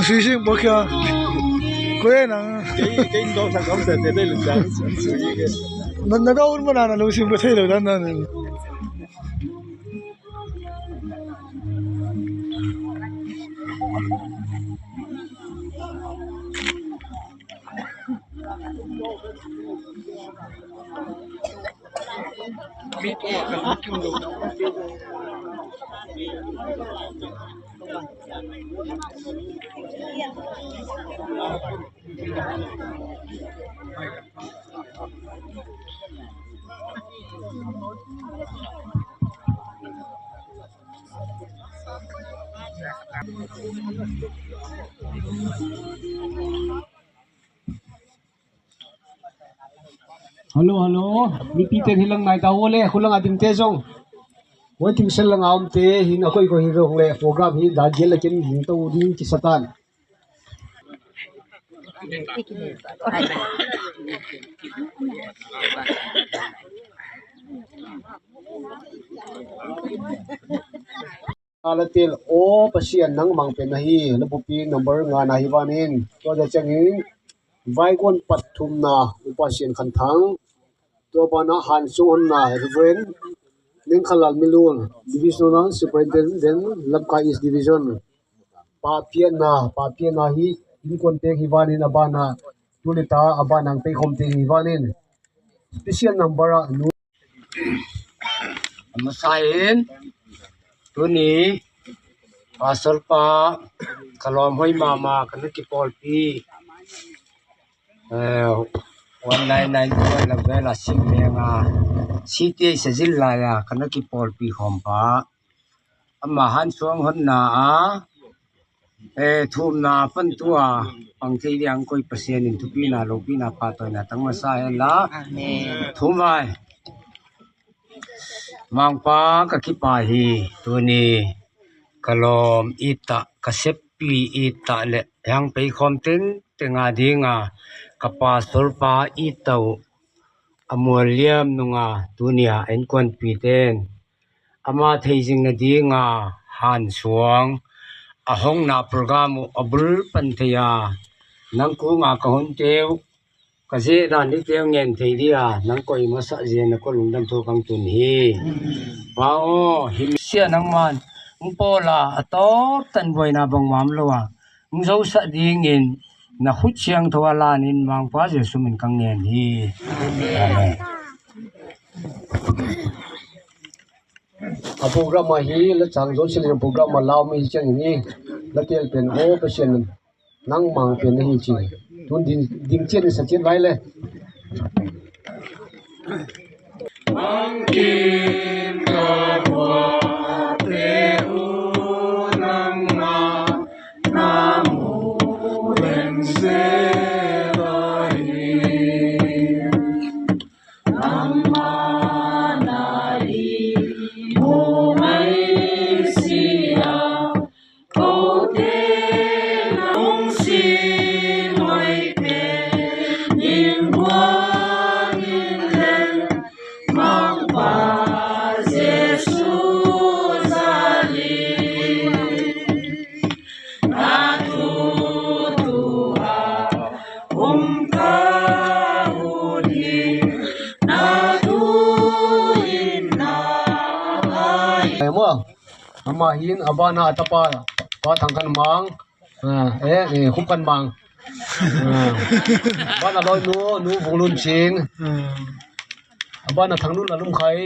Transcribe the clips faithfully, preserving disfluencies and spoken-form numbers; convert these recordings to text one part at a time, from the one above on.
Musisi bokya. Kwena. Na na daur mana na lusim ko thelo dan na. Hello, hello. Mi Peter hilang nai ta wole, hulang adim te jong. Waiting sel lang aum te, hin akoi ko hin rong le, program hin da gel kin hin to din ki satan. Ala til o Pasian nangmang pen na hi, na bupi number nga na hi vanin. Tua da changin, vaikon pathumna, u Pasian khanthang. Tua bana han sung honna, Reverend Nengkhalal Milun, Divisional Superintendent, Lamka East Division. Papiana, papiana hi, inkon pek hi vanin abana, tulita abana ang pek hom pek hi vanin. Special number a nu. Amasain, tuni, Pastor pa, kalom hoi mama, kana kipolpi. Eh, one nine nine two eleven a sim menga, C T A sa zil laya, kana kipolpi hom pa. Ama han suang honna a, eh, thumna pan tua, pang thei liang koi Pasian in thupina, lopina, patoina, tang masa hen la. Amen. Thum vai. Mangpa ka kipa hi, tuni, kalom ita, ka seppi ita le, yang pei khom ting, ting a dinga, ka pastor pa ita u, amual liam nunga, tuni a, en kuan pi ten. Ama thei zing na dinga, han suang, a hong na program u, a bul pan thei a, nang ku nga ka hon teu, ka ze dan di teu ngen thei dia, nang koi masa ze na ko lungdam thu kang tun hi. Ba o, him sia nang man, ung pola, a tor tan boi na bang mam lo a, ung zo sa dingin, na khut siang tho a lanin, mang pa Jesu min kang ngen hi. Amen. A program a hi, la chang zon sila program a lau mi chang ni, la tel pen o Pasian nangmang pen hi chi. Tun ding, ding chen sa chen vai le. Mangkin ka bua te u nangma namu den se la hi. Emo, ama hin abana atapa pa thang kan mang, eh, eh, hup kan mang. Abana loi nu, nu vung lun ching. Abana thang lun alum khai.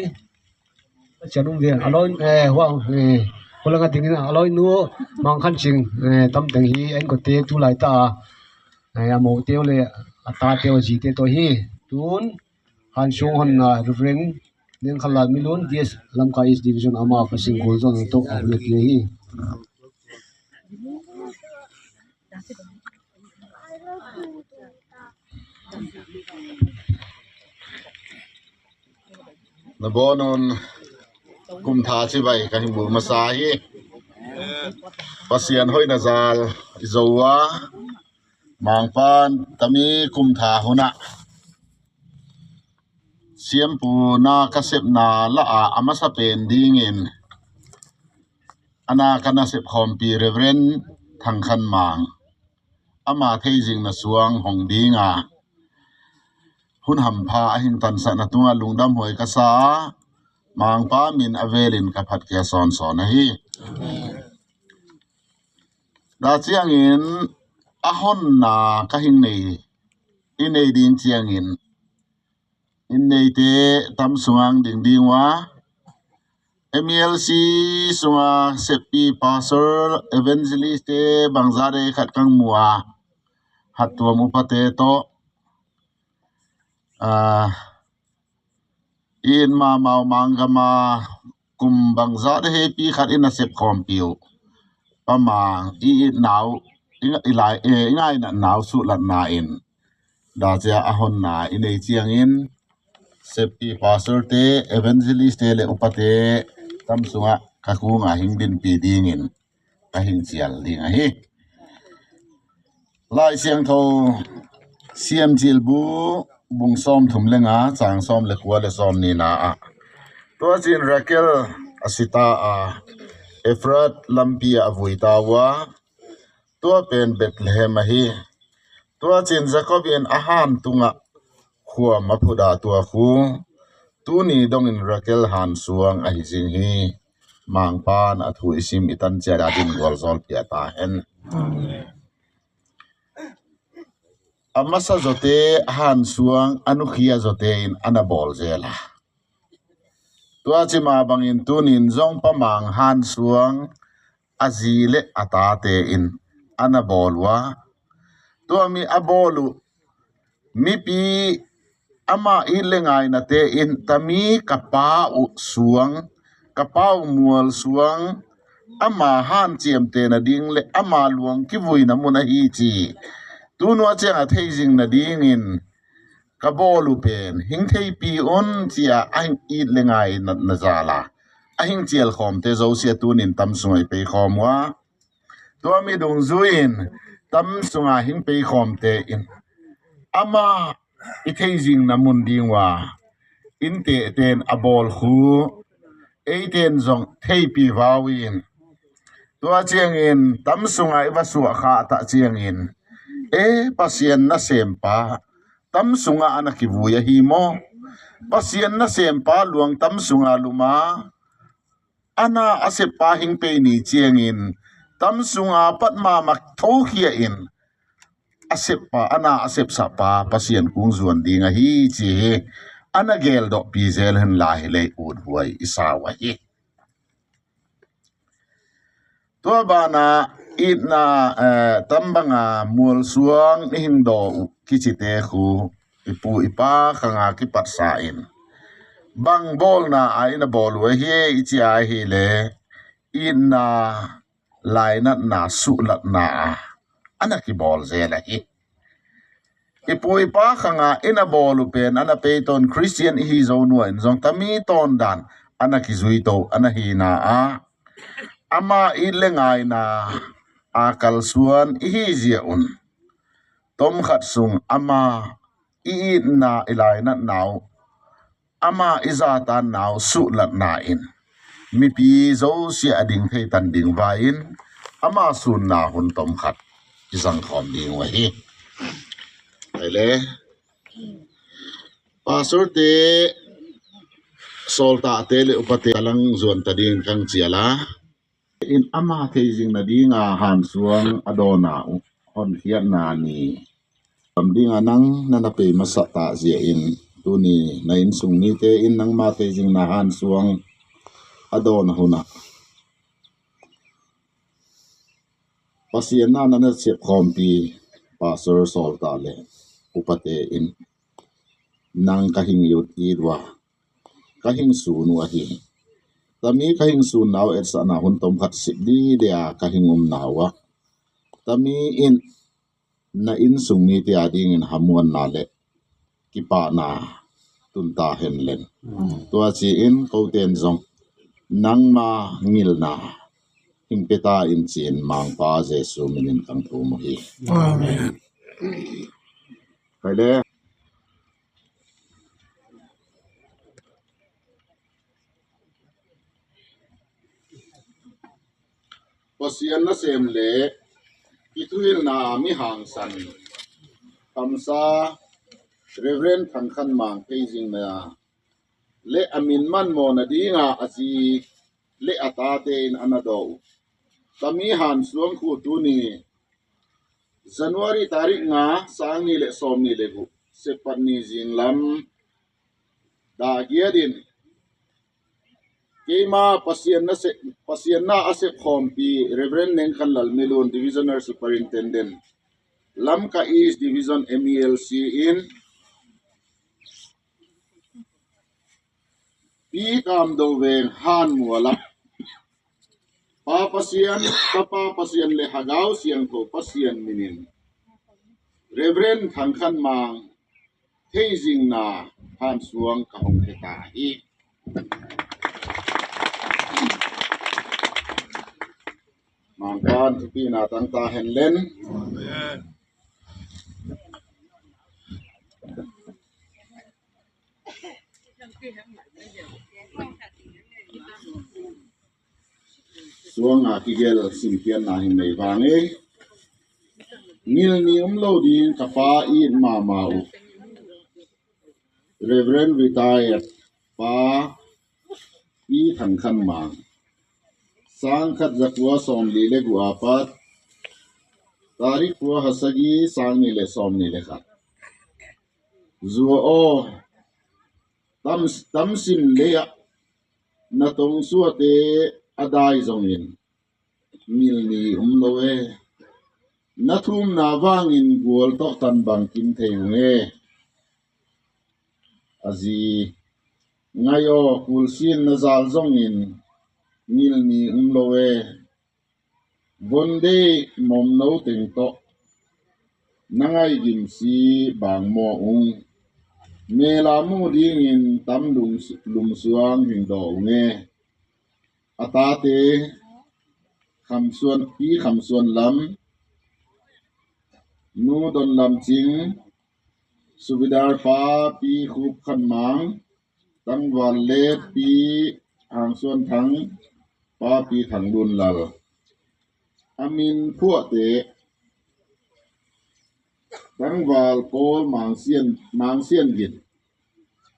Chanum dia, aloi, eh, huang, eh. Khulanga dingin a lawinu Mangkhanching, eh, tam teng hi, en ko te tu lai ta, eh, a mo te le, a ta te o ji te to hi, tun, han shung hon na Reverend Ning Khalal Milun, D S Lamka East Division ama ko sing gul zon to a le te hi. Na bonun kum tha chi bai ka himbu masa hi. Pasian hoi na zal izowa. Mangpan tami kum tha huna. Siampu na ka sep na la a amasa pen dingin. Ana ka na sep khompi Reverend Thangkhan Mang. Ama theizing na suang hong dinga. Hun hampha a hing tan sa na tunga lungdam hoi ka sa. Mangpa min a velin ka phat kia son son a hi. Da chiangin a hon na ka hing nei. I nei ding chiangin. In nei te tam sungang ding ding wa. M E L C sunga sepi pastor evangelist te bangza de khat kang mua. Hat tuam upa te to. Ah, in ma mau mangga ma kum bangza de hepi khat in a sep khompiu. Pama i i nau, i ngai na nau su lat na in. Da chia a hon na i nei chiangin sepi pastor te, evangelist te le upa te tam sunga ka kunga hing din pi dingin. Ka hing chial ding a hi. Lai Siangtho Siam Jilbu bung som thum le nga chang som le kua le som ni na a. Tua chin Rakel a sita a Efrat lampi a vui ta wa. Tua pen Bethlehem a hi. Tua chin Jacob in a han tunga khua ma phuda tua khu. Tuni dongin Rakel han suang a hi zing hi. Mangpan a thu isim itan chia da din gol zol pia ta hen. A masa zote han suang a nukhia zote in ana bol zela. Tua chi ma bangin tunin zong pa mang han suang a zi le a ta te in ana bol wa. Tua mi a bolu mipi ama i le ngai na te in tami ka pa u suang, ka pa u mual suang, ama han chiam te na ding le ama luang kivui na mun a hi chi. Tunua chiang a theizing na dingin ka bolu pen hing thei pi un chia a hing i le ngai na, na zala. A hing chial khom te zo sia tunin tam sungai pei khom wa. Tua mi dung zuin tam sunga hing pei khom te in. Ama i theizing na mun ding wa. In te ten a bol khu. Ei ten zong thei pi vau in. Tua chiangin tam sunga i va suak kha ta chiangin. E Pasian na sem pa. Tam sunga ana kivui a hi mo. Pasian na sem pa luang tam sunga luma. Ana a sep pa hing pei ni chiangin. Tam sunga pat ma mak tho khia in. A sep pa, ana a sep sa pa, Pasian kung zuan ding a hi chi hi. Ana gel do pi zel hen la hi lei ut huai i sa wa hi. Tua bana itna, eh, tam banga mual suang i hing do u kichi te khu i pu i pa khanga kipat sa in. Bang bol na a ina bol u a hi i chi a hi le itna lainat na sulat na a ana ki bol zel a hi. I pu i pa khanga ina bol u pen ana pei ton Christian i hi zo nua in zong tami ton dan ana ki zui to ana hi na a. Ama i le ngai na a kal suan i hi zia un. Tom khat sung ama i itna i lainat nau. Ama i zatan nau sulat na in. Mipi zo sia a ding thei tan ding va in. Ama sun na hun tom khat. I zang khom ding wa hi. Ai le. Pastor te sol ta te le upa te lang zuan ta ding kang chiala. In ama theizing na dinga han suang a dona u hon khiat na ni. Kam dinga nang na na pei masa ta zia in tuni na in sung ni te in nang ma theizing na han suang a dona huna. Pasienna na na sep khompi pastor solta le upate in nang kahing yut idwa kahing sunu ahi. Tami kahing sun nau et sa na hun tom khat sip di dia kahing um nawa. Tami in na in sung mi ti ading in hamuan na le kipa na tunta hen len. Tua ci in kau ten zong nang ma ngil na hing peta in ci in mang pa Jesu minin kang tu mu hi. Amen. Kai le. Pasian na sem le kithuilna mi hangsan kamsa Reverend Thangkhan Mang Theizing na le amin man mo na dinga azi le atate in anado. Tami han suang khu tuni January tarik nga sang ni le som ni le gu sepat ni zing lam da giadin Keima Pasian na se Pasian na asep khompi Reverend Neng Khan Lal Milun, Divisional Superintendent, Lamka East Division M E L C in Pi Kam Do Veng Han Muala. Pa Pasian, Tapa Pasian le Hagau Siang Tho Pasian minin Reverend Thangkhan Mang Theizing na han suang ka hong theta hi. Mang pan thupi na tang ta hen len. Suang a kigel simpian na hin nei vang e. Ngil ni um lo ding ka pa i mama u. Reverend Retired Pa Pi Thangkhan Mang. Sang khat zakua som li le gu apat. Tarik kua hasagi sang ni le som ni le khat. Zua o tam tam sim le ya na tong sua te adai zong in. Ngil ni um lo e. Na thum na vang in gual tok tan bang kim thei ung e. Azi ngai o kul sin na zal zong in ngil ni um lo e. Von dei mom no teng tok na ngai gim si bang mo ung. Me la mu ding in tam lum lum suang hing do ung e. Atate Khamsuan Pi Khamsuan Lam, Nu Don Lam Cing, Subidar Pa Pi Khup Khan Mang, Tangval le Pi Hangsuan Thang, Pa Pi Thang Lun Lal. Amin phuate Tangval Paul Mangsian Mangsian Gin.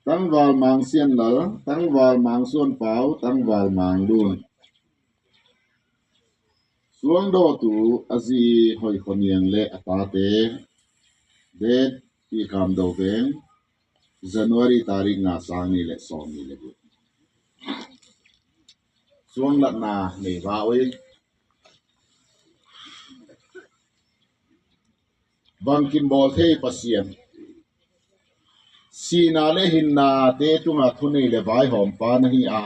Tangval Mangsian Lal, Tangval Mangsuan Pau, Tangval Mang Lun. Suang do tu azi hoi khoniang le atate. Det Pi Kam Do Veng. January tarik nga sang ni le som ni le bu. Suang lat na nei va oi. Bang kim bol thei Pasian. Sina le hinna te tunga thunei le vai hom pa na hi a.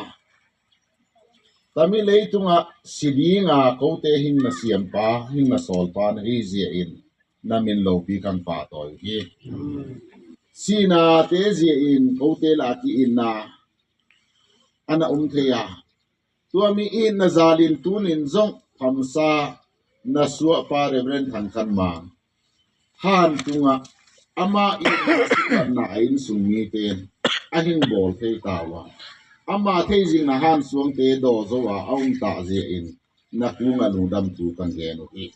Tami le tunga sidinga ko te hinna siam pa, hinna sol pa na hi zia in. Na min lo pi kan pa toi hi. Sina te zia in ko te la ki in na. Ana um thei a. Tua mi in na zalin tunin zong phamsa na suah pa Reverend Thangkhan Mang. Han tunga ama in na suah na a in sung mi ten. A hing bol thei tawa. Ama thei zing na han suang te do zo a a um ta zia in. Na kunga lungdam tu kan gen u hi.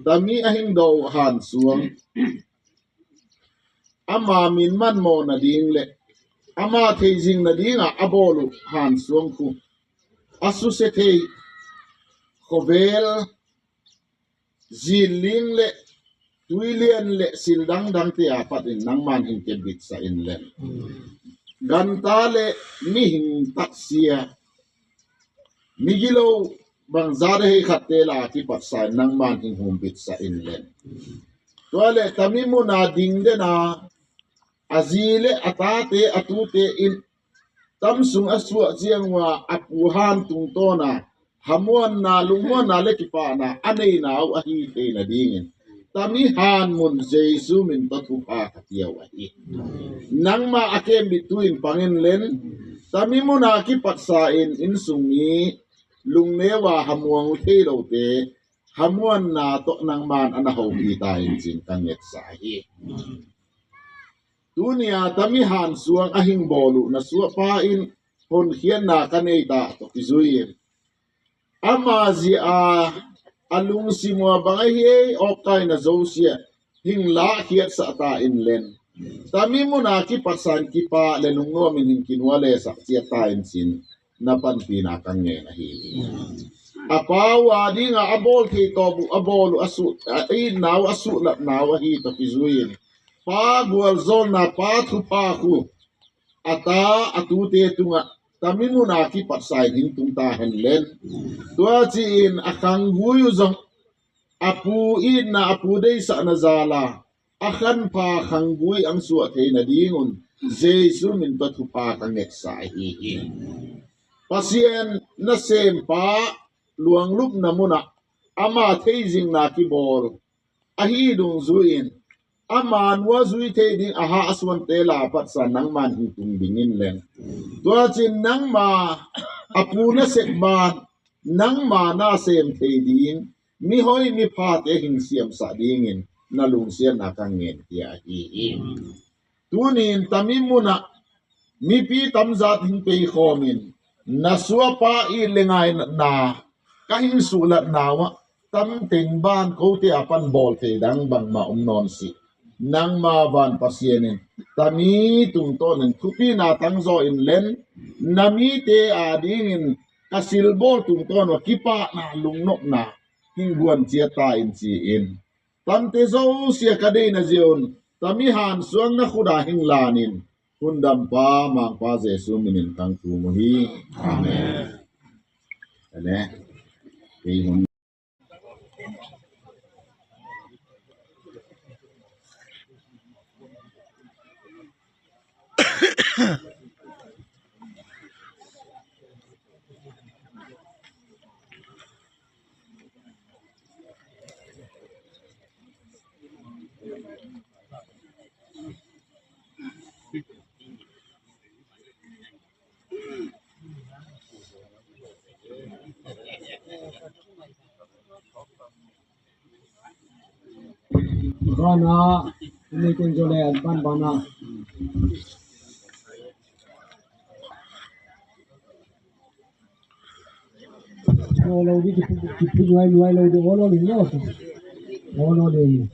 Tami a hing do han suang. Ama min man mo na ding le. Ama thei zing na ding a a bol u han suang khu. A su se thei khovel zin ling le tuilian le sil dang dang te a pat in nang man hing ke bit sa in le. Ganta le mi hing tak sia. Mi gilo bang zare hei khatte la ki patsa nangman hing humbit sa in len. Tua le tami muna ding dena a zi le a ta te a tu te in tam sung a suak ziang ua a pu han tungtawn a hamuanna lungmuanna le kipahna a neinau a hi theina dingin tami han mun Jesu min tawh thupha ka pia uh a hi. Nangma a kembittu in pang in len tami muna kipatsa in in sung mi lungneu a hamuang uh thei lote hamuanna tawh nangman a na hopih ta in ci-in ka ngetsa a hi. Tuni a tami han suang a hing bawl uh na suakpa in honkhiatna ka nei ta tawh kizui in ama zia a a lungsim ua bang a hi ei awpkaina zosia hing lahkhiatsah ta in len tami muna kipatsa in kipah le lungnuam in hing kinua le sak ciat ta in ci-in na panpina ka ngen a hi. A pa ua dinga a bawl thei tawp uh a bawl uh a suh a itnau a suhlapnau a hi tawh kizui in pa gualzawlna pa thupha khu a ta a tute tungah tami muna kipatsa in hing tung ta hen len. Tua ci-in a khanggui uh zong a pu itna a pu deisahna zala a khanpha khanggui ang suah theina dingun Jesu min tawh thupha ka ngetsa a hi hi. Pasian nasempa luanglupna munah ama theizingna kibawl a hi dungzui in ama nua zui thei ding a ha a suante la a patsa nangman hing tung dingin len. Tua ci-in nangma a pu na sek ban nangma na sem thei ding mihoi miphate hing siamsah dingin na lungsiatna ka ngen hi a hi hi. Tunin tami munah mipi tamzat hing pei khawmin na suakpa it le ngainatna ka hing suhlatna uah tamteng ban kote a pan bawl thei dang bangmah om nawn sih. Nangma van Pasian in tami tungtawnin thupina tangzaw in len na mite a dingin ka silbawl tungtawn ua kipahna lungnopna hing guan ciat ta in ci-in tamte zosia ka deina ziaun tami han suang na khuda hing lanin hundampa mangpa Jesu minin kang thu mu hi. Amen. Amen. Kei hun Bana, ini kun jole ban bana. Olo di kipu kipu nuai nuai lo di olo di no. Olo di.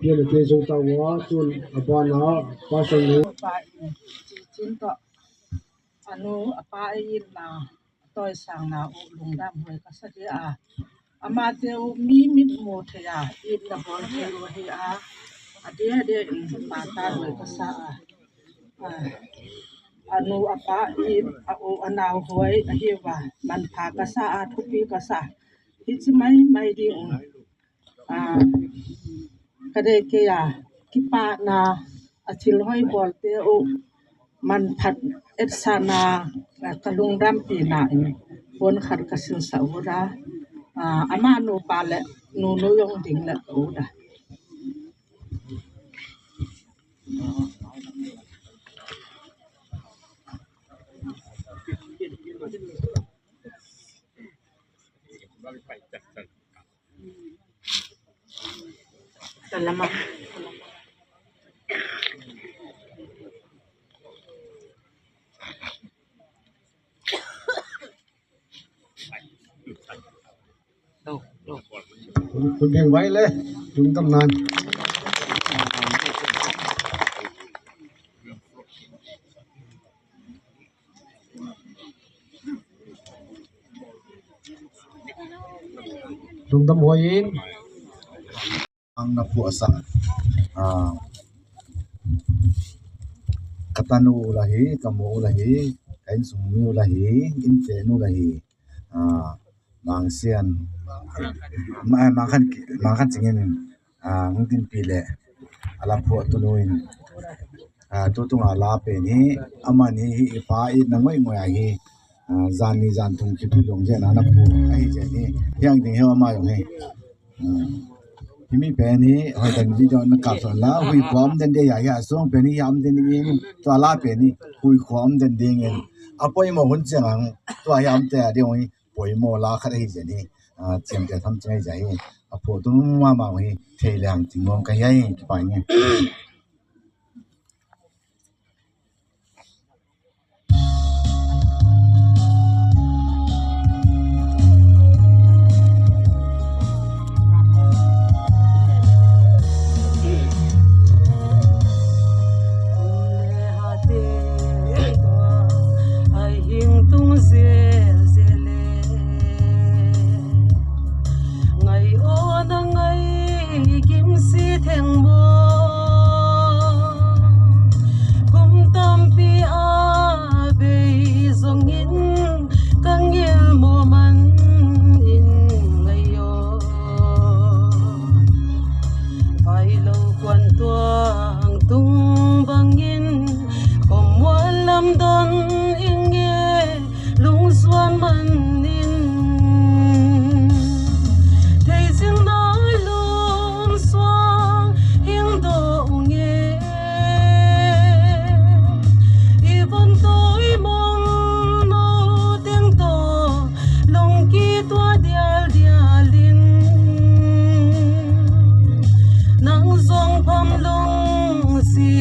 Pian pian zong ta wa tun abana pasal ni. Chin to anu apa in na toy sang na u lungdam hoi ka sa dia a. Ama te u mi mit mo te a in na bol te u he a. A dia dia in pa ta hoi ka sa a. Anu apa in a u anau hoi a hi wa man pa ka sa a thupi ka sa. Hi chi mai mai ding. Ka dei kei a kipahna a thil hoi bawlte uh manphat etsahna ka lungdampihna in puan khat ka silsah uh da. Amah nupa le nunu zong ding le ka uh da. Kun beng vai le, tung tam nan. Lungdam huai in ang na phuah a sa, ka tanu uh la hi, ka mu uh la hi, ka innsung mi uh la hi, innteenu uh la hi. Mangsian, Mangkhan Cingin, hong tinpi le a la phuah tunu in, tu tunga la pen hi, amah ni hi i pa i na ngoih ngoih a hi. Zan ni zan thum kipi lung zian a na phuah ahi zian hi. Hiang ding hi ama zong hi. Himi pen hi hoitan video na kap son la hui khua om den de ya hi a sung pen hi ya om den ding in tua la pen hi hui khua om den ding in a poimawh hun ciang ang tua hi a om te a ding hi. Poimawh la khat ahi zian hi. Ciamteh tham ciang ahi zian hi. A phuah tung mahmah hi thei le hang ting mawng ka hi a hi kipai nge. Ngai aw na ngai kim si theng maw? Kum tampi a bei zongin ka ngilmaw man in ngai aw. Pai lo kuan tuang tung bangin kom muan lam don in nge lungsuan man in thei zing nai lungsuang hing do nge i von toi mong no teng to lungki tua dial dial in nang zong pham lung si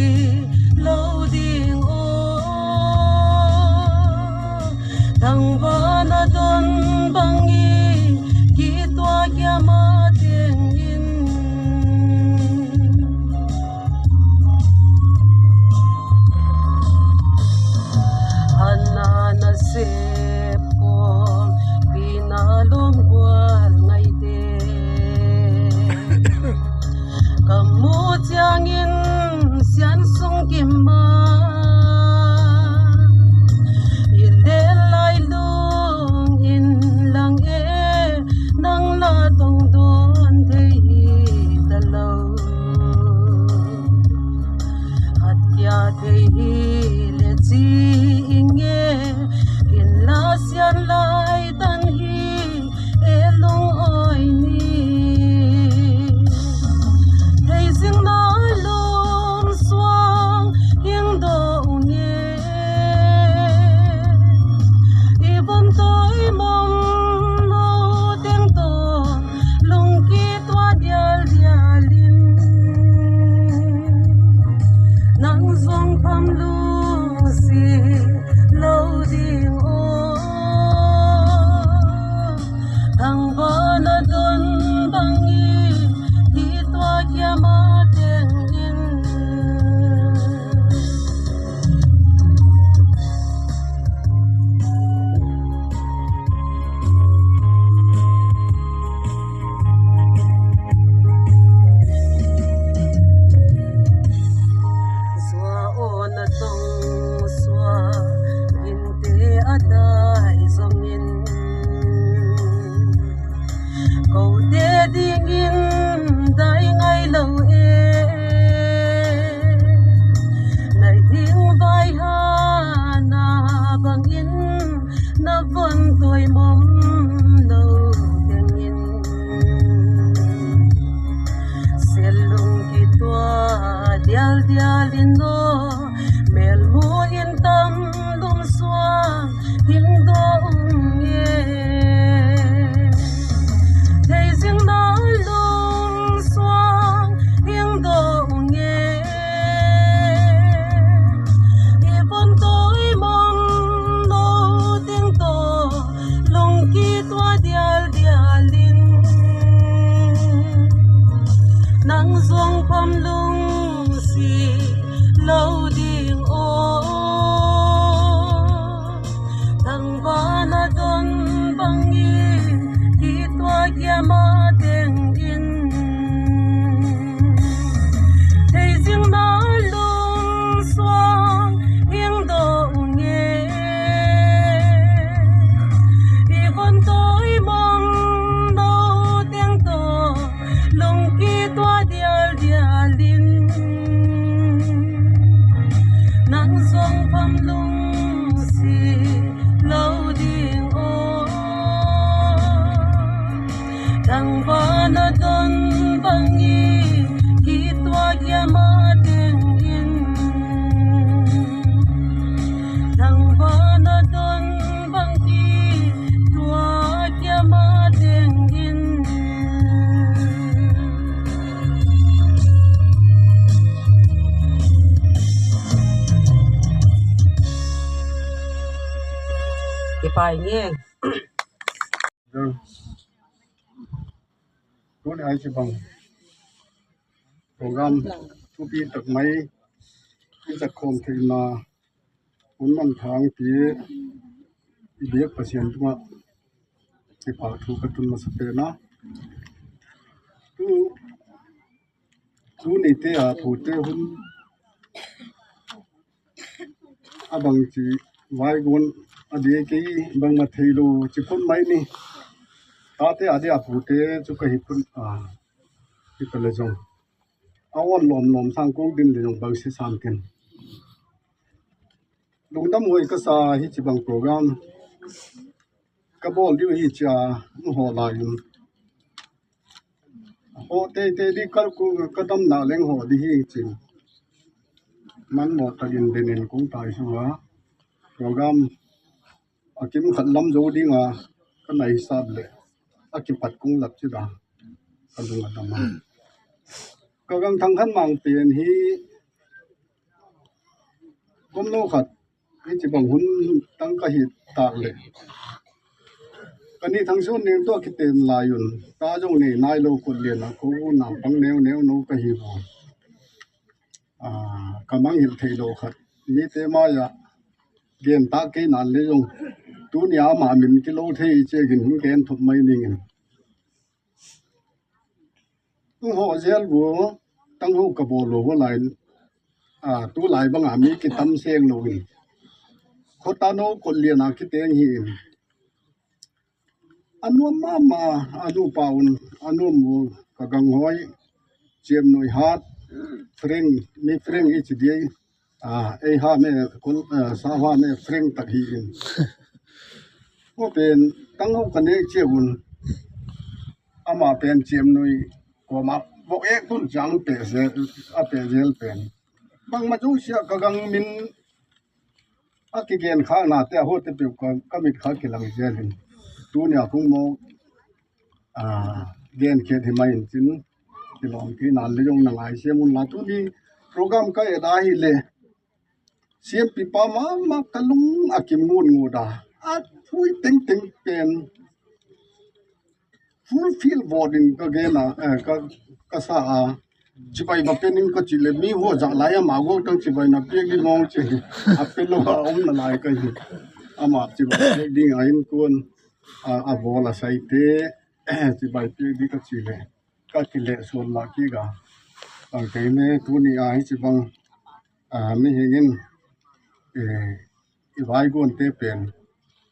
Dial in do, mel mu in tam dum suang, hing do ung ye. Thei sing na lung suang, hing do ung ye. I pon toi mong no ting to, lung ki tua dial dial in. Nang zong pam lung si lo ding o. Tang ba na don bang in, ki tua kia ma teng in. Thei sing na lung suang, hing do ung ye. I kon toi mong no teng to, lung ki tua dial dial in. Nang zong pam lung si lo ding o. Tang ba na don bang i, ki tua kia ma teng in. Tang ba na don bang ki tua kia ma teng in. Kipai nge. Tuni ai chi bang program thupi tak mai in tak khom thei na un man thang ti i biak Pasian tunga kipa thu ka tun masa pe na. Tu, tuni te a thu te hun a bang chi vai gun a dia kei bang ma thei lo chi phun mai ni. Ta te a dia pu te chu ka hi phun a hi ka le jong. A wan lom lom sang kong din le jong bang si sam ken. Lungdam hoi ka sa hi chi bang program. Ka bol diu hi cha nu ho la yun. Ho te te di kal ku ka dam na leng ho di hi chin. Man mo ta gin den en kung tai su ha. Program a kim khat lam zo ding a ka nai sab le. A kim pat kung lap chi da. Ka lung a dam a. Ka gang thang khan mang pen hi. Kom no khat. Hi chi bang hun tang ka hi tak le. Ka ni thang sun ni to ki ten la yun. Ta jong ni nai lo kut lian a ko nam pang neu neu no ka hi bo. A, ka mang hil thei lo khat. Mi te ma ya. Gen ta ke nan le jong. Tu ni a ma min ki lo thei che gin hun gen thup mai ning in. Tu ho zel bu tang ho ka bo lo ho lai. A, tu lai bang a mi ki tam seng lo in. Ko ta no ko lian a ki teng hi in. Anu mama, anu paun, anu mu ka gang hoi, chem noi hat, freng, mi freng i chi diai. A, ei ha me, kul, a, sa ha me freng tak hi in. Ko pen, tang ho ka ne che un. Ama pen chem noi, ko ma, bo e kun chang pe zel, a pe zel pen. Bang ma chu sia ka gang min a ki gen kha na te a ho te pe ka, ka mit kha ki lang zel in. Tu ni a kung mo, a, gen khe thi mai in chin. Ki lom ki nan le jong na ngai se mun la tu ni program ka e da hi le. Siam pi pa ma ma ka lung a ki mun ngu da. A thui teng teng pen. Fulfill vo din ka gen a, eh, ka, ka sa a. Chibai ba pen in ka chi le mi ho za lai a ma go tang chibai na pe ni mong chi. A pe lo a om na lai ka hi. Ama chibai pe ding a in kun. A, a vo la sai te. Chibai pe di ka chi le. Ka ki le suan la ki ga. Tang te me tu ni a hi chi bang. A, mi hing in. E, i vai gon te pen.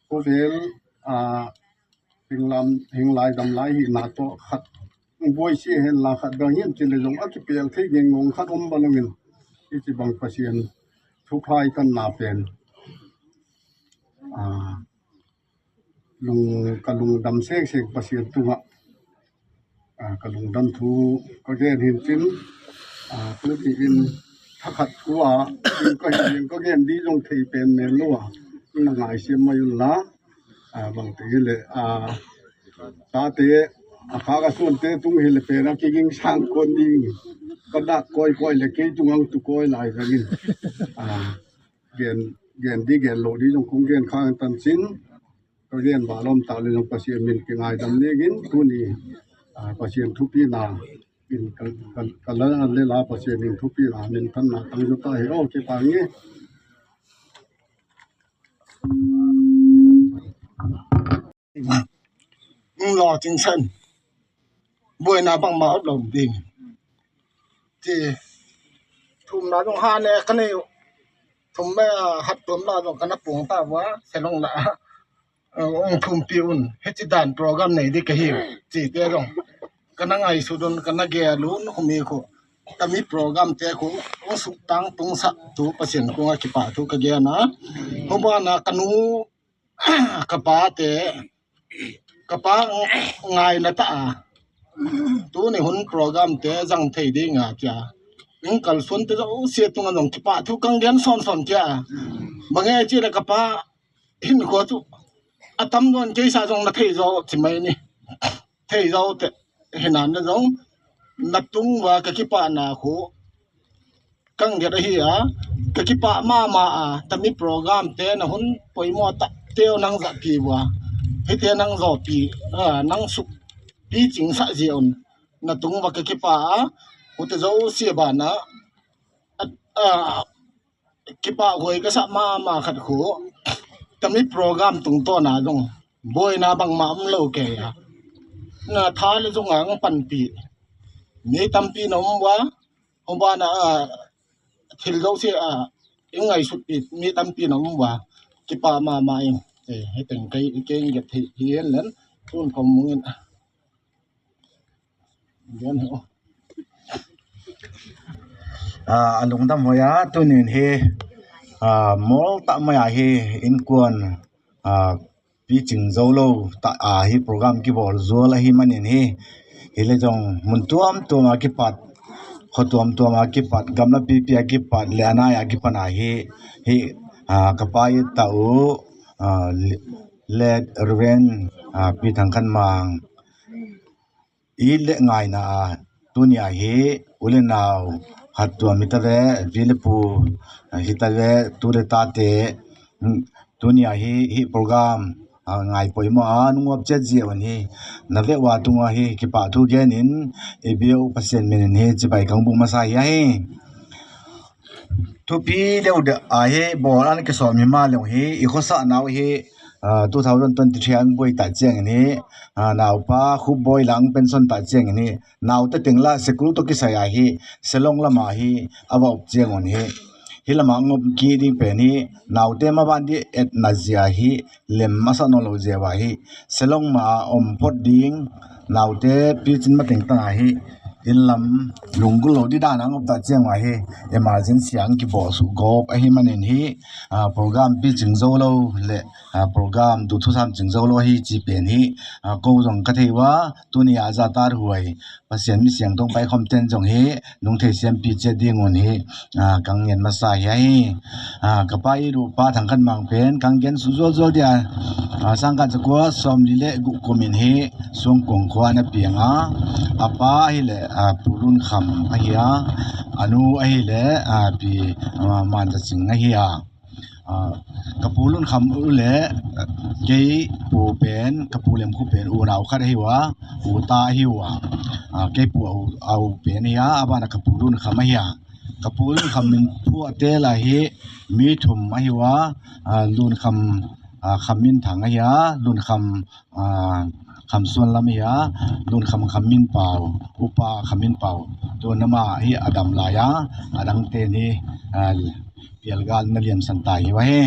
Ko vel, a, hing lam, hing lai dam lai hi na to khat. Boi si hen la khat dang hin chi le jong a ki pel thei ngeng ngong khat om ba lo ngin. I chi bang Pasian. Thu phai kan na pen. A, lung, ka lungdam seng seng Pasian tunga. A, ka lungdam thu ka gen hin chin. A, tu ti in Thakhat kua, inko hi, inko gen di jong thei pen men lua. Ina ngai sim ma yun la. A, bang te le, a, ta te, a, ka ka sun te tung hi le pen a ki ging sang kon di. Ka da koi koi le ke tung ang tu koi lai zangin. A, gen, gen di gen lo di jong kung gen khang tan sin. Ka gen ba lom ta le jong Pasian min ki ngai dam le gin, tu ni, a, Pasian thupi na. In ka, ka, ka la le la Pasian in thupi na, min tan na tang jo ta he, o, ki pa nge. Ung lo ting san. Buai na bang ma up lo ding. Ti, thum na jong ha ne ka ne yo. Thum me, a, hat thum na jong ka na pung ta wa, se long la. A, ung thum pi un. He ti dan program nei di ka hi. Ti, te jong. Ka na ngai su don, ka na ge lun, khu mi khu. Ka mi program te khu, ung suk tang tung sa tu Pasian khu nga ki pa tu ka ge na. Khu ba na ka nu, ka pa te, ka pa ngai na ta a. Tu ni hun program te zang thei di nga tia. Ung kal sun te zo sia tung a zong ki pa tu kang gen son son tia. Ba nge chi le ka pa hin khu tu. A tam don ke sa zong na thei zo chi mai ni. Thei zo te. Hinan na zong. Na tung wa ka ki pa na khu. Kang dia hi a, ka ki pa ma ma a, ta mi program te na hun poi mo ta te nang za pi wa. He te nang zo pi, a, nang suk pi ching sa zi un. Na tung wa ka ki pa a, u te zo si ba na, a, a, ki pa hoi ka sa ma ma khat khu. Ta mi program tung to na zong. Buai na bang ma um lo ke a. Na tha le zong ang pan pi. Mi tam pi na um wa, um ba na, a, thil zo si a, ing ngai sut pi, mi tam pi na um wa, ki pa ma ma ing. E, he teng kai, kai nge thei, hi hen len, tun kom mung in. Gen ho. A, a lungdam hoi a, tunin hi, a, mol ta mai a hi, in kuan, a, pi ching zo lo ta a hi program ki bol zual a hi manin hi. Hi le jong mun tuam tuam a ki pat, kho tuam tuam a ki pat, gamla pi pi a ki pat, le anai a ki pan a hi, hi, a, ka pa i ta u, a, le, le Reverend, a, Pi Thang Khan Mang. I le ngai na a, tuni a hi, u le nau, hat tuam hi ta ve, vi le pu, a, hi ta ve, tu le ta te, mm, tuni a hi, hi program, a, ngai poi mo a, nung wap chet zi a wan hi, na ve wa tung a hi, ki pa tu gen in, i bi u Pasian min in hi, chi bai kang bu ma sa hi a hi. Thupi deuh deuh a hi, bol an ki som hi ma lung hi, i khosa nau hi, a, two thousand twenty-three ang boi ta chiang in hi, a, nau pa khu boi lang pension ta chiang in hi, nau te teng la sekul to ki sai a hi, selong lama hi, a va up chiang un hi. Hi lama ngop ki ding pen hi, nau te ma ban di et na zia hi, lem ma sa no lo zia wa hi, selong ma om phot ding, nau te pi chin ma teng tang a hi, in lam lunggul lo di dan ang op ta chiang wa hi, emergency ang ki bo su gop a hi manin hi, a, program pi ching zo lo le, a, program du thu sam ching zo lo hi chi pen hi, a, ko zong ka thei wa, tuni a za tar huai, Pasian mi siang tong pai khom ten zong hi, nung thei siam pi che ding un hi, a, kang ngen ma sa hi a hi. A, ka pa i ru pa Thang Khan Mang pen, kang gen su zol zol dia. A, sang kan sa kua som li le gu kumin hi, suang kong kua na piang a. A pa hi le, a, Pu Lun Kham a hi a. A nu a hi le, a, Pi, a, Man Za Sing a hi a. A, ka Pu Lun Kham u le, a, kei pu pen, ka pu lem khu pen, u nau khat a hi wa, u ta a hi wa. A, kei pu a u, a u pen hi a, a ban a ka Pu Lun Kham a hi a. Ka Pu Lun Kham min phu a te la hi, mi thum a hi wa, a, Lun Kham, a, Kham Min Thang a hi a, Lun Kham, a, Kham Suan Lam a hi a, Lun Kham Kham Min Pau, Upa Kham Min Pau. Tu nama hi a dam lai a, a dang te ni, a, pial gal na liam san tai hi wa hi.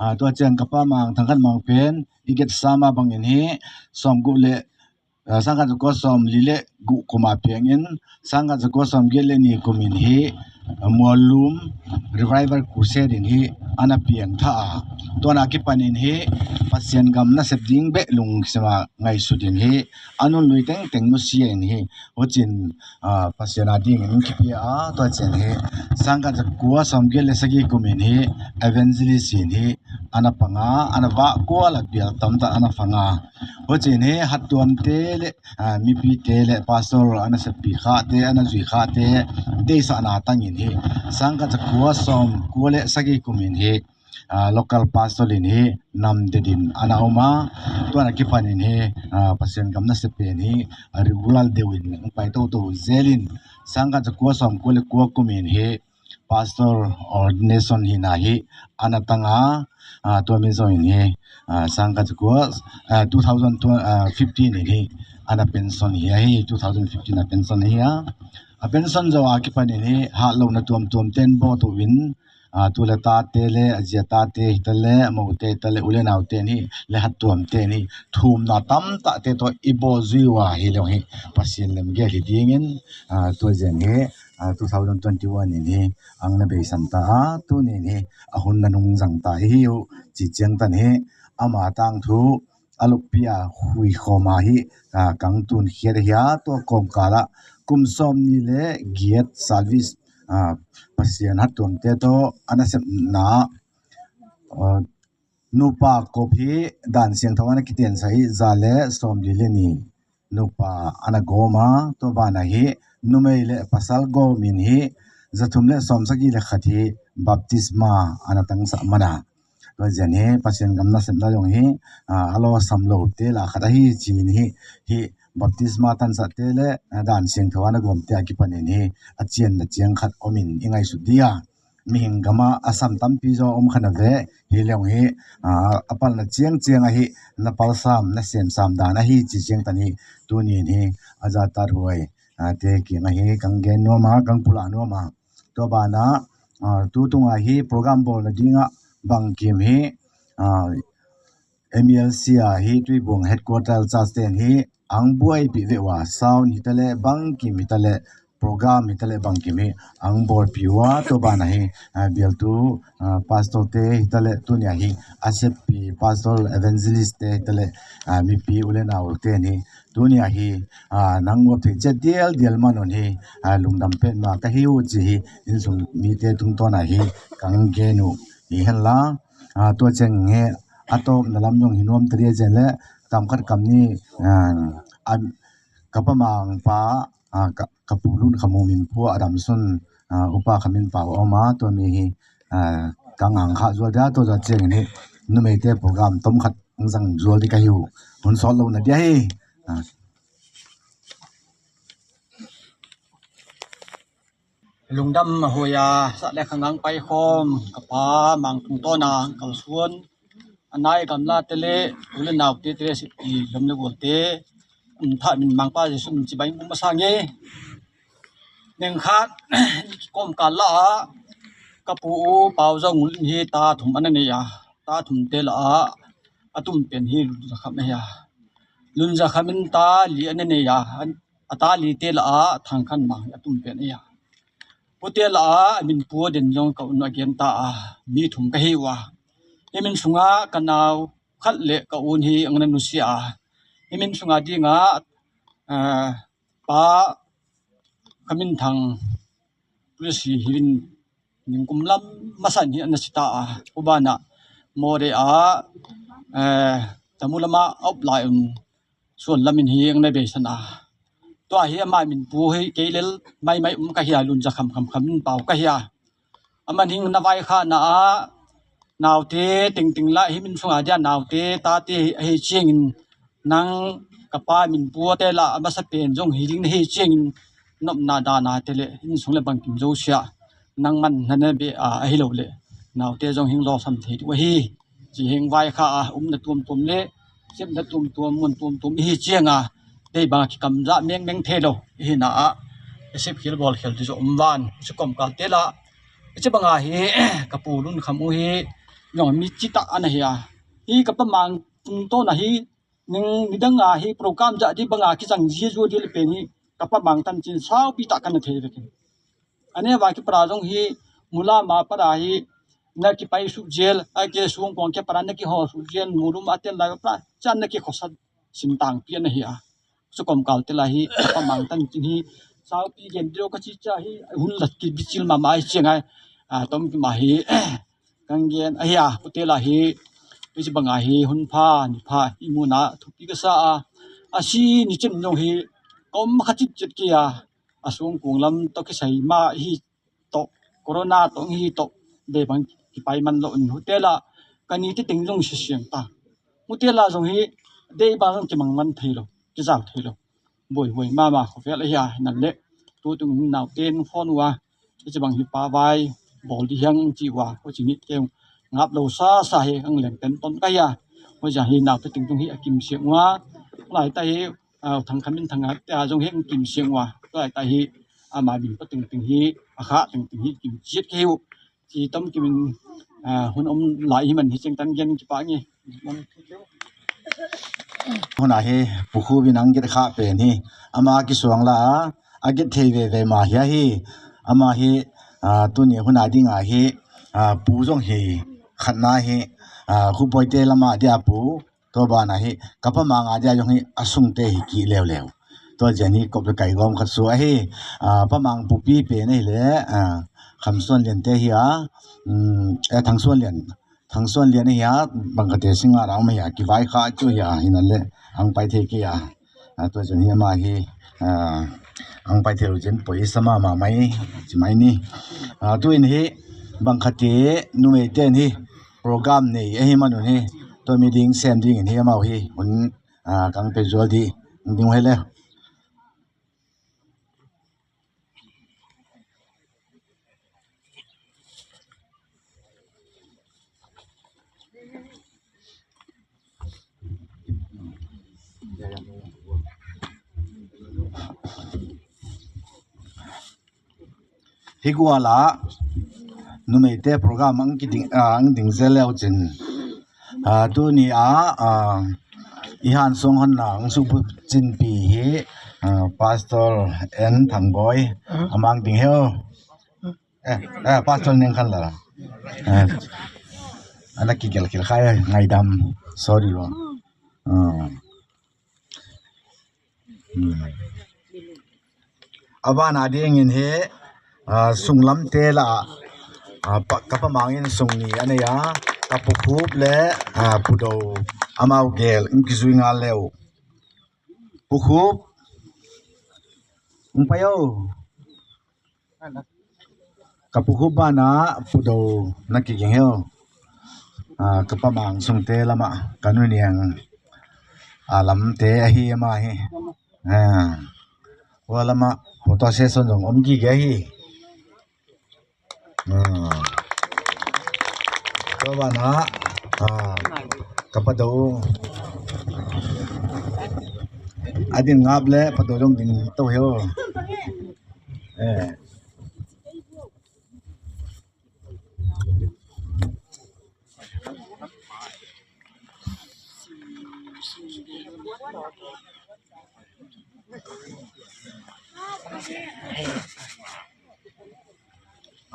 A, tua chiang ka pa Mang Thang Khan Mang pen, i get sama bang in hi, som gu le, a, sang kan ko som li le gu kuma piang in, sang kan ko som ge le ni kumin hi, a, Mualum Revival Crusade in hi, ana piang tha a. Tua na ki pan in hi, Pasian gam na sep ding be lung sema ngai su din hi, anun lui teng teng nu sia in hi, ho chin, a, Pasian a ding in ki pia a, tua chin hi, Sangkhat zakua sawmgiat leh sagih kum in hi evangelist in hi ana panga, ana vah kua lak bial tamtah ana panga. Huchiin hi hattuamte leh mipite leh pastor ana seppi khate, ana zui khate deisahna tangin hi sangkhat zakua sawmkua leh sagih kum in hi local pastor in hi namdedin ana um a, tuana kipanin hi Pasian gam nasepen hi regular deuhin pai toto zelin sangkhat zakua sawmkua leh kua kumin hi pastor ordination hina hi ana tanga, tua mi zongin hi sangkhat zakua two thousand fifteen in hi ana pension hi ahi, two thousand fifteen a pension hi a. A pension zo a kipanin hi hatlouna tuamtuam ten bawtuin tule tate leh azia tate hitaleh amote hitaleh ulenau ten hi leh hattuam ten hi thumna tamtahte toh i bawl zui ua hi leng hi Pasian lemgel hi dingin tua zen hi two thousand twenty-one in hi ang na beisan ta a, tunin hi a hun na nungzang ta i hi uh chi chiang tan hi ama tangthu a lupia hui khoma hi kang tun khiat hi a, tua kawmkala kum sawmni leh giat service Pasian hattuamte toh ana sepna nupa kop hi dan siangtho ana kitensa hi za leh sawmli leh ni nupa ana gawm a, tua bana hi numei leh pasal gawmin hi zathum leh sawmsagih leh khat hi baptisma ana tangsah mana. Tua zian hi Pasian gam nasepna zong hi a lawsam lote la khat ahi chin hi, hi baptisma tansahte leh dan siangtho ana gawmte a kipanin hi a chianna chiang khat omin i ngaihsut dia. Mihing gama a sam tampi zaw om khana ve hi leng hi a palna chiang chiang ahi na palsam na semsam dan ahi chi chiang tan hi tunin hi a zatat huai te kiang ahi kang gen nuama kang pula nuama. Tua bana tu tunga hi program bawlna dinga bangkim hi M E L C a hi Tuibuang headquarter church ten hi ang buaipih veh ua sound hitaleh bangkim hitaleh program hitaleh bangkim hi ang bawlpih ua tua bana hi bialtu pastor te hitaleh tunia hi a seppi pastor evangelist te hitaleh mipi ulenau ten hi tunia hi nang uap thei chet dial dial manun hi lungdam petma ka hi uh chi hi insung mite tungtawna hi kang gen uh hi henla tua cheng he a tawpna lam zong hi nuam ta dia zen leh kamkhat kam ni ka pamangpa ka pulun khamu min phua a damsun upa khamin pau a om a tua mi hi kang ang kha zual dia tua za chiangin hi numeite program tom khat ang zang zual di ka hi uh hun sawt lo na dia hi. Lungdam a huai a sah leh khangang pai khawm ka pa mang tungtawna kalsuan a nai gamla te leh u leh naute te leh sipi lom leh gualte um thah min mangpa Jesu min chibai um a sang e. Neng khat kawmkal la a ka pu u pau zong hi ta thum ana nei a ta thumte la a a tum pen hi Lunzakham ahi a. Lunzakham in ta li ana nei a a ta lite la a Thangkhanmang hi a tum pen ahi a. Hute la a a min pu a den zong ka un a gen ta a mi thum ka hi ua. Hi min sunga ka nau khat leh ka un hi ang na nusia a hi min sunga dinga pa ka min thang tulasi hi in ningkum lam masan hi ana sita a ubana mawre a tamu lama a up lai un suan lamin hi ang na beisan a tua hi ama min pu hi kei lel maimai um ka hi a Lunzakham khamkham in pau ka hi a. Aman hing na vai kha na a naute tingting la hi min sunga dia naute tate ahi chiangin nang ka pa min pu te la a masa pen zong hi ding na hi chiangin nopna dana te leh hin sung leh bangkim zosia nang man na na be a ahi lo leh naute zong hing lawsam thei ding ahi. Ci heng vai kha a umna tuamtuam leh sepna tuamtuam mun tuamtuam ihi chianga dei banga kikamzah mengmeng thei lo ihi na a i sepkhial bawlkhial ti zaw um van ci kawmkal te la ci banga hi ka pu Lunkham uh hi zong mi citah ana hi a hi ka pa mang tungtawna hi ning nidanga hi program zah di banga kizang zia zua di le pen hi ka pa mang tanchin saupi tah kana thei vekin. Ane va kipara zong hi mula ma para hi na kipai suk zel a ke suang kuang ke para na kihaw suk zel mulum a ten lai para chan na kikhosa sintang pian ahi a. Cu kawmkal te lai hi ka pa mang tanchin hi saupi gen deu ka chi cha hi hun lat ki bichil ma mai chi ngai. A tom ki ma hi kan gen a hi a pute la hi. Bichi bang a hi hun pha ni pha i mu na thupi ka sa a. A si ni chin jong hi kom ma kha chit chit ki a. A sung kung lam to ki sai ma hi to corona to hi to de bang ki pai man lo nu te la. Ka ni ti ting jong si siang ta. Mu te la jong hi de bang jong ki mang man thei lo ki zau thei lo. Boi boi ma ma kho fel a hi a nan le. Tu tung nau ten phone wa. Chi bang hi pa vai bol di hiang chi wa ko chi ni ke ngap lo sa sa hi ang leng ten ton ka ya. Ko ja hi nau te ting tung hi a kim siang wa. Lai ta hi a thang khamin thang a te a jong hi ang kim siang wa. Lai ta hi a ma bin pa ting ting hi a kha ting ting hi kim chiat ke hu. Chi tom kimin a hun om lai hi man hi cheng tan gen ki pa ngi. Huna hi pukhu bin ang get kha pen hi ama ki suang la a get thei ve ve ma hi a hi ama hi a tuni huna ding a hi a pu jong hi khat na hi a khu boi te lama dia pu to ba na hi ka pa mang a dia jong hi a sung te hi ki leu leu to jen hi kop le kai gom khat su a hi a pa mang pu pi pe nei le a kham suan lian te hi a um e thang suan lian Thang suan lian hi a bang ka te singa rang ma hi a ki vai kha chu hi a hi nan le ang pai the ki a a to jen hi ama hi a ang pai the lu jen poi sa ma ma mai chi mai ni a tu in hi bang ka te nu mei ten hi program nei a hi manu hi to mi ding sem ding in hi ama hi hun a kang pe jol di ding he le. Hi guala numei te program ang kiding ang ding zeleu chin. A tu ni a a i han song hon na ang su bu chin pi hi a pastor en thang boy amang ding heo. Eh, eh, pastor neng kan la. Eh, ana ki gel kil khai ngai dam. Sorry lo. Hmm. Aba na ding in he a sung lam te la a pa ka pa mang in sung ni ane ya ka pu khup le a pu do amau gel in ki zui nga leu pu khup. Ung pa yo. Ka pu khup ba na pu do na ki ging heo. A ka pa mang sung te lama ka nu niang a lam te a hi ama hi. A wa lama photo session jong om ki ge hi. A to ba na a ka pa do a din ngap le pa do jong din to heo. Eh.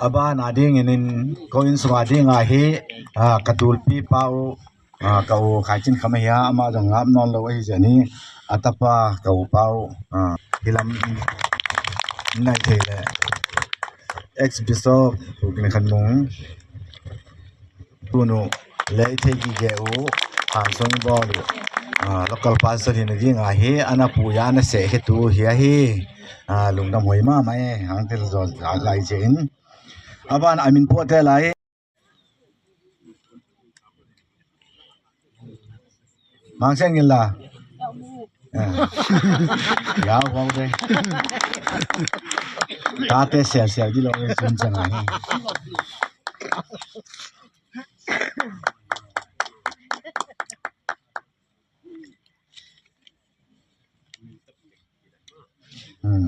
Aba na ding inin ko in suma ding a hi a ka tulpi pau a ka u khai chin khama hi a ama jong ngap non lo a hi jani a tapa ka u pau a hilam nai thei le ex bishop pu kin khan mung tunu lei thei ki ge u han song bol u a local pastor hin ding a hi ana pu ya na se he tu hi a hi a lungdam hoi ma mai hang tel jo lai che in aban amin po te lai. Mang seng la. Ya wow de. Tate sial sial di lo sun chang a hi. Hmm.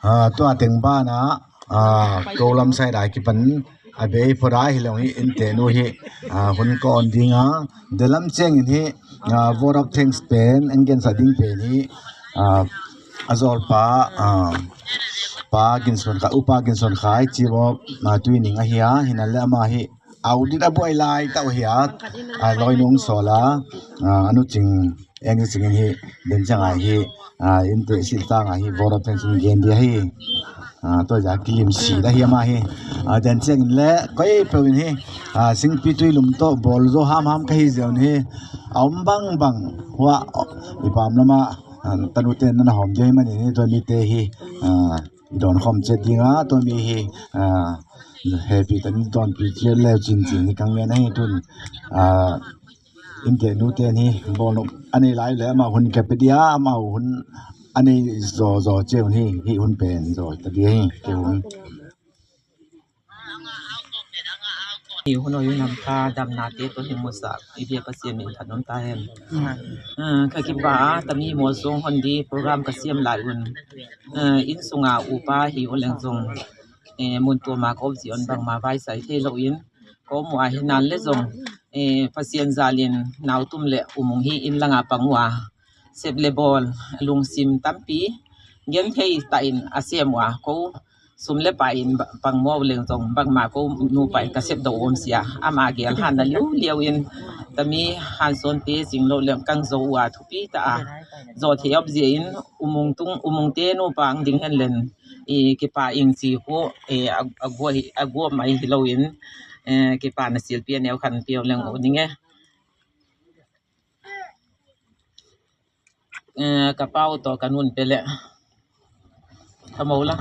A tua teng bana a ko lam sai dai ki pan a bei pora hi long hi in te nu hi a hun ko on ding a de lam cheng in hi a vote of thanks pen en gen sa ding pen hi a a zol pa a Parkinson kha, u Parkinson khai, chibo ma tuining ahia, hina le ama hi, audit abu ai lai tau hia, a loinung sola, a anu ching, eng ching hi, den chang ai hi, a inte sil tang ai hi, vote of thanks in gen dia hi. A to ja kilim si da hi ama hi. A den chang le, koi pe win hi. A sing pi tui lum to, bol zo ham ham kahi zeun hi. A um bang bang, hua, ipam lama, a tanu ten na hom dia hi mani ni, to mi te hi. A don khom chet dinga, to mi hi, a, happy tan don pi chet le chin chin ni kang ngen hi tun. A, inte nu te ni bol no, ani lai le ama hun ke pe dia, ama hun ani zo zo che hun hi, hi hun pen zo ta dia hi, ke hun. Hi hun o yun ang ka dam na te to hi musa, ibi pa siya min tanong tahen. A, ka kiba, tami mo song hon di program ka siyam lai un. A, in sunga upa hi un leng song. E, mun to ma ko si on bang ma vai sai te lo in. Ko mo a hi nan le song. E, pa siyan zalin na utum le umung hi in langa pangwa. Sep le bol, lung sim tampi. Gen thei ta in a siyam wa ko. Sum le pa in ba-, bang mo leng song, bang ma ko nu pa in ka sep do um sia. Ama gel han na liu liu in. Tami han son te sing lo leng kang zo wa thupi ta a. Zo the op zi in, umung tung, umung te nu pang ding hen len. I kipa ing si ko, e, a, a go hi, a go mai hi lo in. E, kipa na sil pia neu khan pia leng o ding e. E, ka pau to ka nun pele. Ka mo la.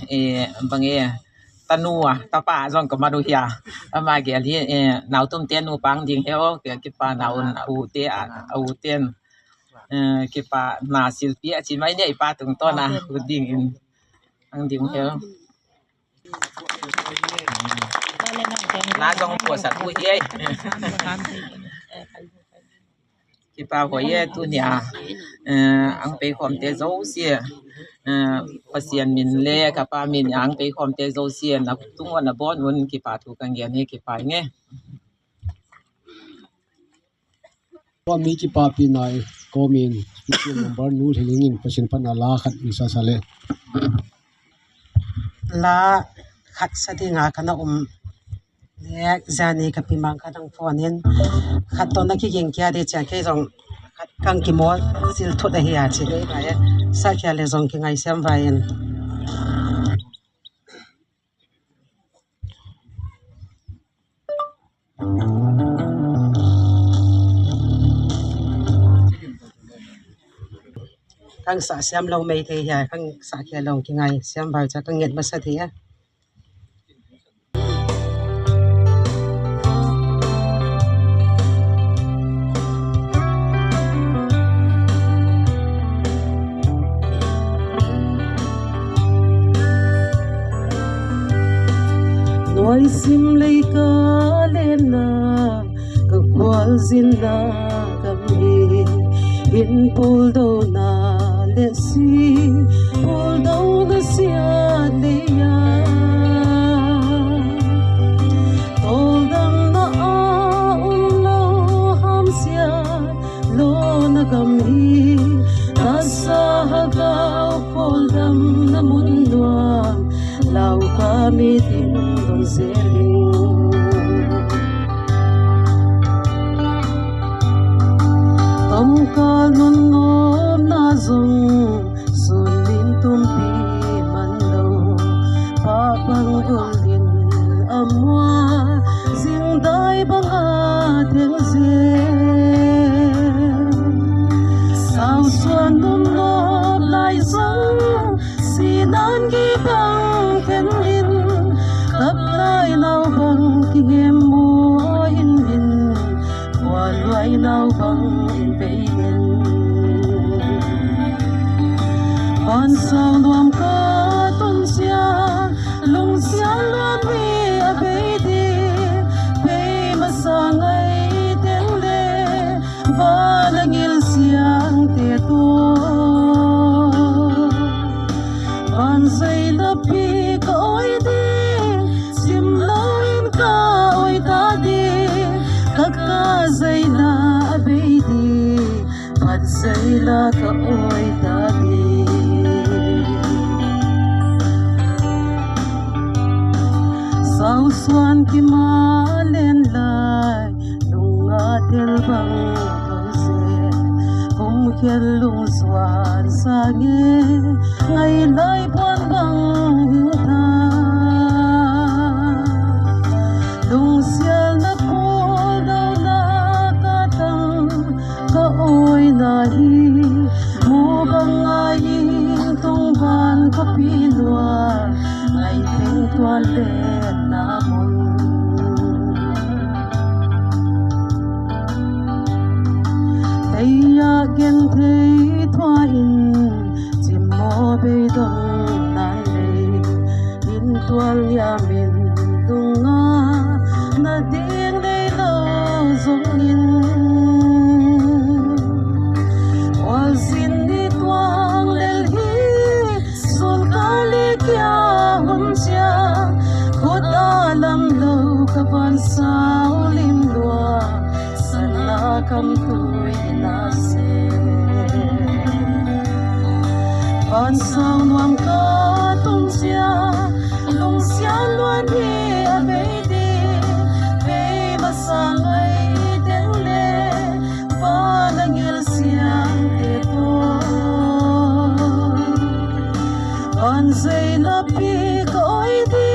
E, bang e, tanua, tapa, zong ka maru hia. Ama gel hi, e, nau tum ten nu pang ding heo, ke, kipa naun, u te, a, u ten. E, kipa na silpi, a, chi mai ne, ipa tung to na, u ding in. Ang ding heo. Na zong po sa tu hi, e. Kipa ho ye tu nia, e, ang pe khom te zo sia, e, Pasian min le, kapa min ang pe khom te zo sia, na tung wa na bon un kipa tu kang gen ni kipa nge. Wa mi kipa pi nai, komin, special number nu hilingin, Pasian pan ala khat in sa sale. La khat sa di nga kana um. Le, zani ka pi mang ka dang phone in. Khat to na ki geng kia de chia ke zong. Khat kang ki mo sil thut a hi a chi de ba ye. Sa kia le zong ki ngai siam va in. Kang sa siam lo mei te hia, kang sa kia lo ki ngai siam va cha kang nget ba sa te ya. Noi sim lei ka lena, ka kual zin na ka mi, in pul do na le si, pul do na sia le ya. Tol dam na a um lo ham sia, lo na ka mi, na sa ha ka pol dam na mun nuam, lau ka mi tin don seling. Tom ka nun no na zong, sun min tum pi man lo, pa bang gul din amwa, zing dai bang a teng zen. Sau suan nun no lai zong, sinan ki bang ten in, kap lai nau bang ki hem mo in in, kua luai nau bang in pe in. Pan sau nuam ka tun sia, lung sia lo la ka oi ta di. Sau suan ki malen lai, lunga tel bang kau se, kum kel lung suan sange, ngai lai puan bang hiu ta. Lung sial na kol dau na katang ka oi na hi, mu bang ngai tung ban ka pinua, ngai ting tua le na mun. Tei ya gen tei tua in, chim mo bei dong nan lei, in tual ya min dung a, na ding lei lo zong in. Wal sin ni tuang lel hi, sul ka li kia hun chia, kut a lam lo ka ban sau lim lua, sana kam tui na se. Ban sau nuam ka tung chia, lung sia luan hi a bei di, bei ma sa ngai teng le, ban a ngil siang te to. Ban zei la pi ka oi di,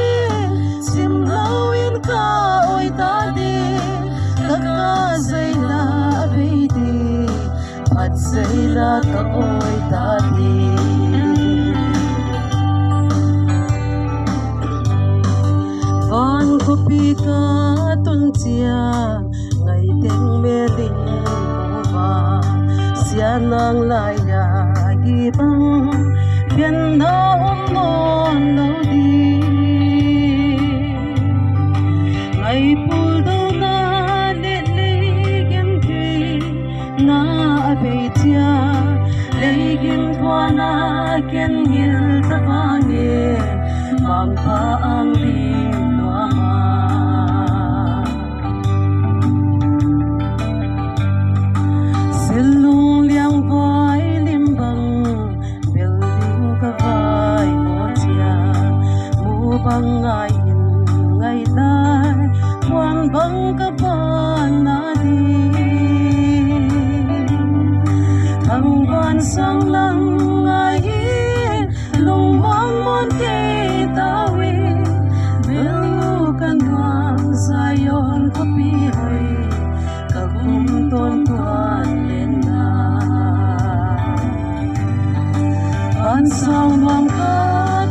sim lau in ka oi ta di, ka ka zei la bei di, pat zei la ka oi ta di. Van ko pi ka tun chia, ngai teng me ling mo va, sia nang lai ya gi bang, ken na om non lo di. Ngai pul do na le le gen ke, na a bei chia, lei gen tua na ken ngil ta va nge, mang pa ang lim lua ma. Silung liang vai lim bang, building ka vai mo chia, mu bang ngai in ngai lai, puan bang ka ban na di. Thang ban sang lang ngai in, lung mang mon kei ta wi, belu kan nuam Zion ko pi hoi, ka kum ton tuan len na. Ban sau nuam ka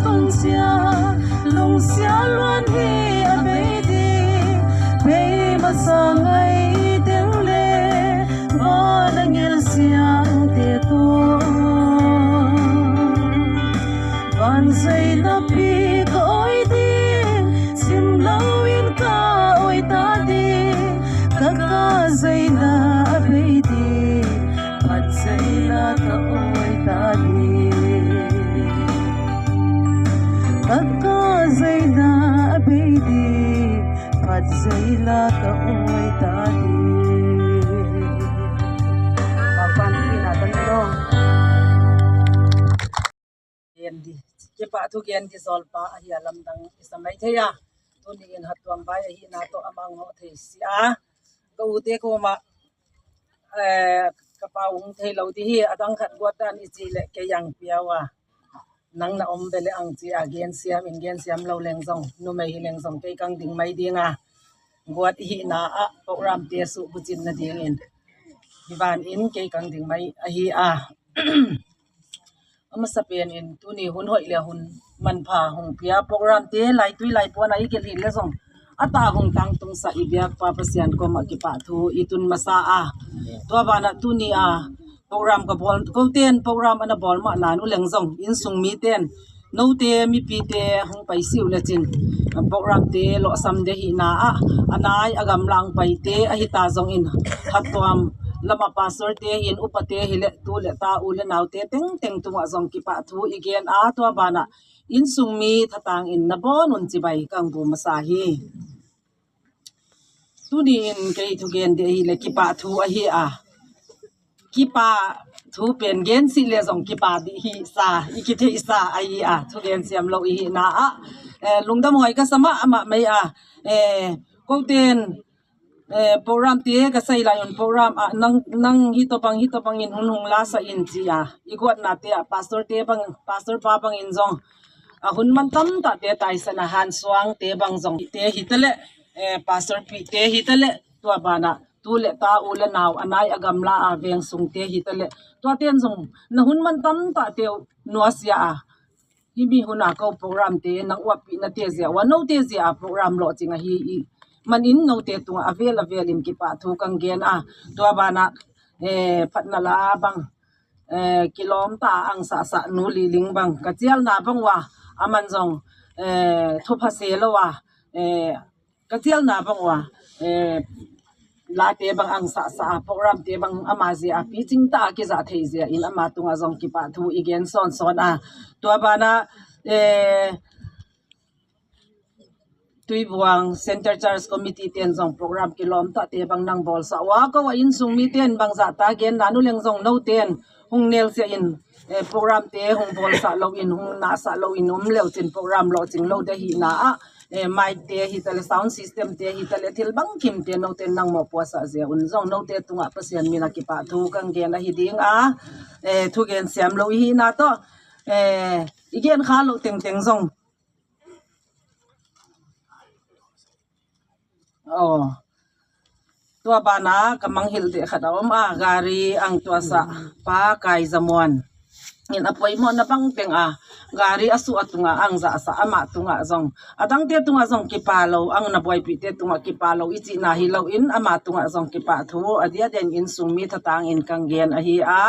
tun chia, lung sia luan hi a bei di, bei ma sa ngai teng le, ban a ngil siang te to. Ban zei la pi ka oi di, sim lau in ka oi ta di, ka ka zei la a bei di, pat zei la ka oi ta di. Ka ka zei la a bei di, pat zei la ka oi ta di. Papan pina tando. Gen di. Kipa tu gen di zolpa ahi alam dang isa mai thei a. Tuni in hatuam bai ahi na to amang ho thei si a. Ka u te ko ma, eh, ka pa ung thei lo di hi, adang khat guat dan i chi le ke yang piawa. Nang na om bele ang chi a gen siam in gen siam lo leng zong, numei hi leng zong kei kang ding mai ding a. Guat hi na a, program te su bu chin na ding in. Hi van in kei kang ding mai ahi a. Amasa pen in tuni hun hoi le hun manpha hung pia program te lai tui lai puan a i gel hi le zong. Ata hung tang tung sa i biak pa Pasian ko ma kipa thu i tun masa a. Tua bana tuni a program ka bol, ko ten program ana bol ma nan u leng zong, in sung mi ten. No te, mi pi te, hung pai siu le chin. Program te lo sam de hi na a, a nai a gam lang pai te, a hi ta zong in. Hatuam lama pastor te hin upa te hi le tu le ta u le nau te teng teng tunga zong kipa thu i gen a tua bana. In sung mi thatang in na bon un chibai kang bu masa hi. Tuni in kei thu gen de hi le kipa thu ahi a. kipa thu pen gen si le zong kipa di hi sa i ki thei sa a i a thu gen siam lo i hi na a. Eh, lungdam hoi ka sama ama mai a. Eh, ko ten eh, program te ka sai la yun program a nang nang hi to bang hi to bang in hun hung la sa in chi a. I kuat na te a pastor te bang pastor pa bang in zong a hun man tam ta te tai sa na han suang te bang zong te hi te le eh, pastor pi te hi te le tua bana tu le ta u le nau anai a gamla a veng sung te hi te le tua ten zong na hun man tam ta te nua sia a hi mi hun a ko program te nang uap pi na te zia wa no te zia a program lo ching a hi i man in no te tunga a vel a vel in kipa thu kang gen a tua bana eh, phat na la bang eh, kilom ta ang sa sa nu li ling bang ka chial na bang wa aman zong eh, thu pha se lo wa eh, ka chial na bang wa eh, la te bang ang sa sa program te bang ama zia a pi ching ta ki za thei zia in ama tunga zong kipa thu i gen son son a tua bana eh, Tuibuang Center Church Committee ten zong program kilom ta te bang nang bol sa wa ko wa in sung mi ten bang za ta gen na nu leng zong no ten hung nel sia in eh, program te hung bol sa lo in hung na sa lo in um leu chin program lo ching lo de hi na a eh, mic te hi tale sound system te hi tale thil bang kim te no ten nang mo pua sa zia un zong no te tunga Pasian mina kipa thu kang gen a hi ding a eh, thu gen siam lo i hi na to eh, i gen kha lo teng teng zong Oh. Tua bana ka manghil de khat a om a gari ang tua sa pa kai zamuan. In a poimo na bang teng a gari a su a tunga ang za sa ama tunga zong. A dang te tunga zong kipa lo ang na buai pi te tunga kipa lo i chi na hi lo in ama tunga zong kipa thu a dia den in sung mi thatang in kang gen a hi a.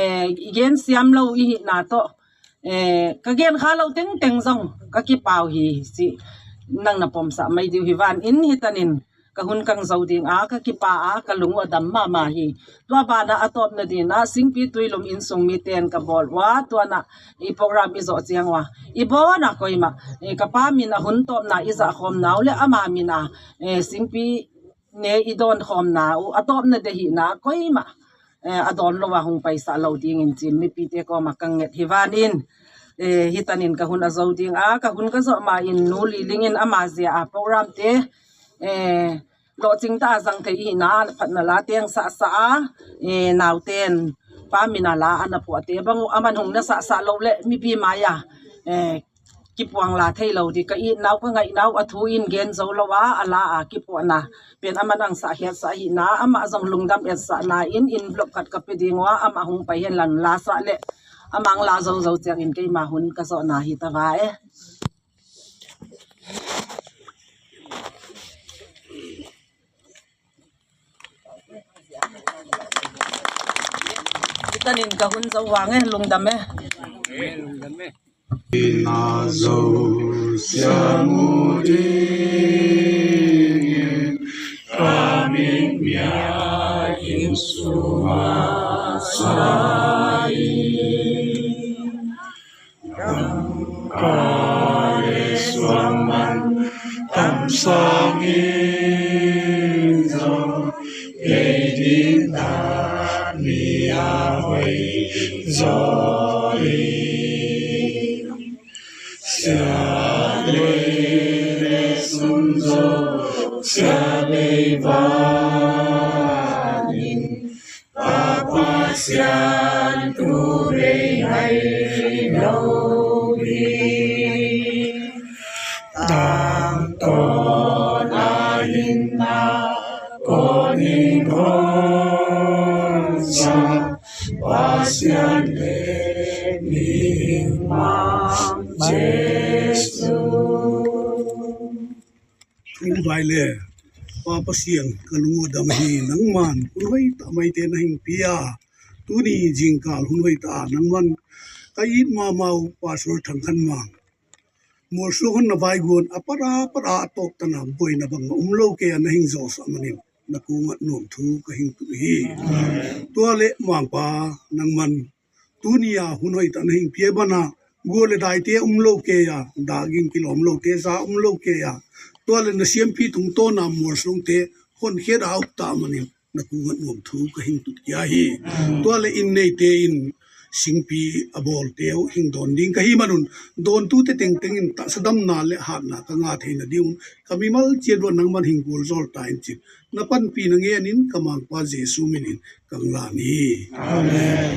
Eh, i gen siam lo i hi na to. Eh, ka gen kha lo teng teng zong ka kipau hi si nang na pom sa mai diu hi van in hi tanin ka hun kang zo ding a ka kipa a ka lung a dam ma ma hi tua bana a top na din a singpi tuilum in sung mi ten ka bol wa tua na i program i zo chiang wa i bona koima eh, ka pa min a hun top na i za khom nau le ama min a eh, singpi ne i don khom na u a top na de hi na koima eh, a don lo wa hung paisa lo ding in chin mi pi te ko ma kang nget hi van in eh, hi tanin ka hun a zo ding a ka hun ka zo ma in nu li ling in ama zia a program te eh, lo ching ta zang te i na phat na la teng sa sa a eh, nau ten pa mi na la ana po te bang u aman hung na sa sa lo le mi pi ma ya eh, kipuang la thei lo di ka i nau ka ngai nau a thu in gen zo lo a a la a kipuang na pen ama nang sa hiat sa hi na ama zong lungdam et sa na in in blok khat ka pe ding wa ama hung pai hen lan la sa le ama ang la zo zo chiang in kei ma hun ka zo na hi ta va e. Itanin ka hun zo wang e lungdam e. Ina zo siamu dingin kami mia insuma sai. Kale suaman tam sangin zo. Kei din ta mi a hoi zo i. Sia lei le sun zo sia lei va in pa pa sian tu lei hai lo di. Tang to la in na ko ni hon sa Pasian le mi ma Jesu. Tung vai le Pa Pasian ka lung a dam hi nangman kun vai ta mai te na hing pia tuni jingkal hun vai ta nangman ka it ma mau Pastor Thang Khan Mang. Mor su hon na vai guan a para para a tok ta na boi na bang um lo ke a na hing zo sa manin na ku ngat nuam thu ka hing tu hi. Tua le mang pa nangman tuni a hun hoi ta na hing pia bana gua le dai te um lo ke a da ging kilom lo te sa um lo ke a tua le na siam pi tung to na mor sung te hon khe da uk ta manin na kung at nuam thu ka hing tut kia hi. Tua le in nei te in singpi a bol teu hing don ding ka hi manun. Don tu te teng teng in ta sa dam na le hat na ka nga thei na ding. Ka mi mal chia duan nang man hing gul zol ta in chin. Na pan pi na ngen in ka mang pa Jesu min in ka ngla ni. Amen.